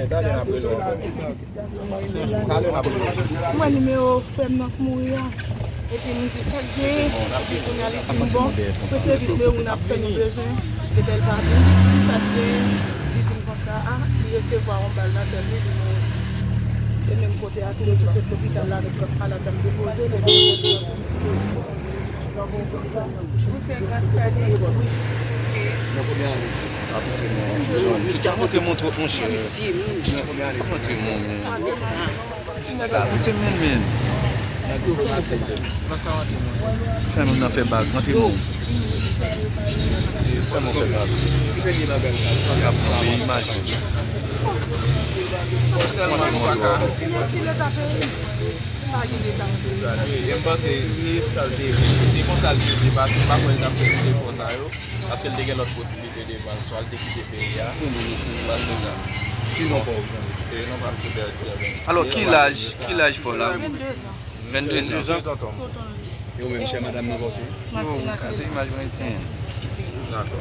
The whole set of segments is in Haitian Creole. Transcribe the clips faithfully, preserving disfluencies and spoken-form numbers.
Talè n ap rele w ankò. Talè n ap rele w. Mwen nimewo frè m nan k mouri a. Epi m di sa k genyen. Epi kounye a li di m bon. Prese vit Leroy n ap fè nou bezwen. Epi l pa vin. Sa k genyen. Li di m konsa a. Li resevwa yon bal nan tèt li. Li mouri. E menm kote a tou, yo tou sot lopital la avèk lòt malad la m depoze. Epi Nan konbyen ane? Api se non, ti jòn. Ti ka montre mwen twòp, monchè. Nan konbyen ane? Montre mwen, men. Ti nèg la pouse men, men. Fè moun nan fè bag, montre mwen. Fè moun fè bag. Sa ka pran imaj. Montre mwen twòp. Wi, e m panse se sa l te vle. Se konsa l te vle pase, m pa kwè l t ap fè tout efò sa yo, paske l te gen lòt posiblite devan l, swa l te kite peyi a, swa se sa. Ki non pa w, Jean? E non pa m se Dexter Benz. Alò, ki laj, ki laj fò la? Vennde zan. Vennde zan. Vennde zan, tonton. Tonton li. E ou menm, chè madanm nan, pase? Mwen se Natalie. Kase imaj mwen te. Dakò.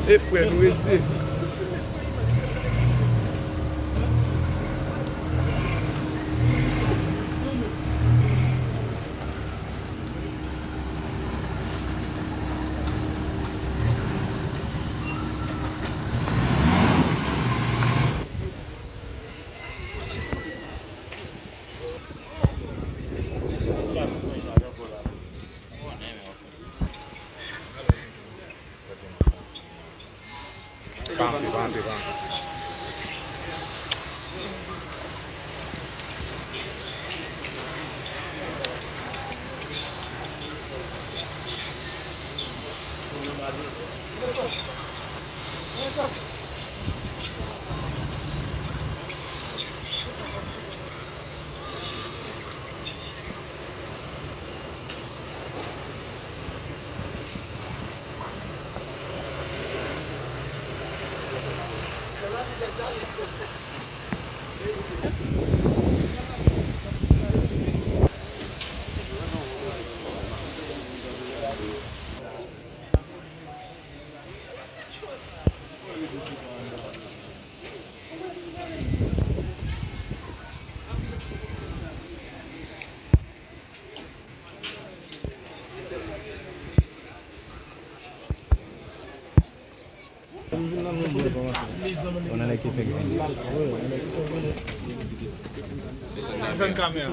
E frè nou, e se. Pa antre, pa antre, pa antre. Desann kamera.